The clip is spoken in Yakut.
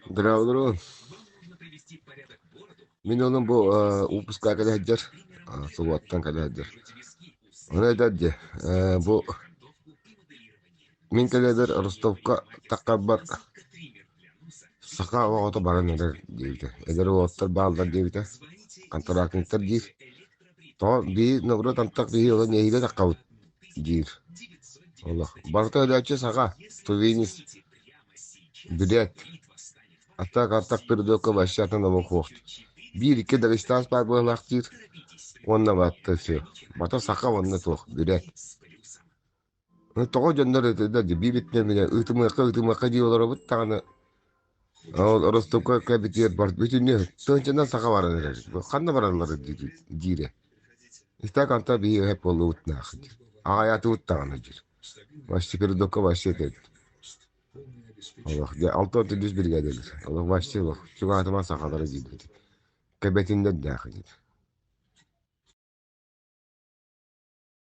Здравствуй. Мин онон бу выпуска кэлэ сылдьар, субуоттан кэлэ сылдьар. Ону этэр дии, бу мин кэлэбэр Ростовка таххарбар саха оҕото баран эрэр диэбитэ. Эдэр уолаттар бааллар диэбитэ. Контрактниктар диир. Тоҕо биир норуот антах биһи олон эһиилэ таххабыт диир. Олох. Барыта өлөөччү саха, тувинец, бүрээт. Аттаах аттах передокка вообще атын омук суох. Биир-икки дагестан баар быһыылаах диир уонна батта все. Бата саха уонна суох, бүрээт. Тоҕо дьоннор этилэр дии биир итинэн мин ыытымыахха ыытымыахха дии олоробут даҕаны ол Ростовка кэбитигэр бар бүтүннүү тыһыынчанан саха баран эрэр. Ханна бараллар диирэ. Истэк анта биһи өһөп буоллубут наах диир. Аҕайаатыбыт даҕаны диир. Вообще передокка вообще этэ. Олох дьэ 63 биригээдэлэр. Олох вообще олох чугаатыма сахалара диирбит. Кэбэтиннэр даах диир.